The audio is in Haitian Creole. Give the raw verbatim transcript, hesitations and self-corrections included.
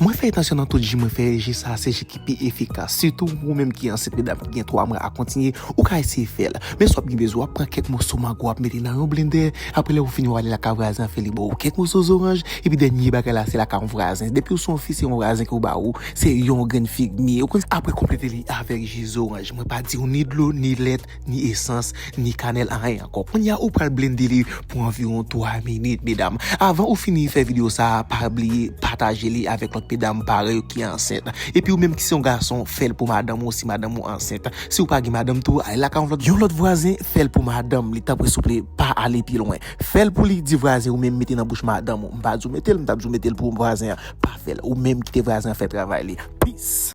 Mwen fè etansyon nan tout ji mwen fè, ji sa se ji ki pi efikas. Sitou ou menm ki ansent, medam ki gen twa mwa a kontinye, ou ka eseye fè l. Men sa w ap gen bezwen, w ap pran kèk moso mango, w ap mete nan yon blendè, apre lè ou fini w ale lakay vwazen an fè li ba w. Kèk moso zoranj, epi dènye bagay la se lakay yon vwazen. Depi ou se yon fi, se yon vwazen ke w ba ou, se yon grenn fig mi. Ou konn, apre konplete li avèk ji zoranj. Mwen pa di w ni dlo, ni lèt, ni esans, ni kanèl, anyen ankò. Kounye a ou pral blende li pou anviwon twa minit, medam. Avan ou fini fè videyo sa a, pa bliye pataje li avèk lòt medam parèy ou ki ansent. Epi ou menm ki se yon gason, fè l pou madanm ou si madanm ou ansent. Si ou pa gen madanm tou, ale lakay yon lòt, yon lòt vwazen, fè l pou madanm li. Tanpri souple, pa ale pi lwen. Fè l pou li, di vwazen ou menm mete nan bouch madanm ou. M pa di w mete l, m t ap di w mete l pou vwazen an. Pa fè l. Ou menm kite vwazen an fè travay li. Peace.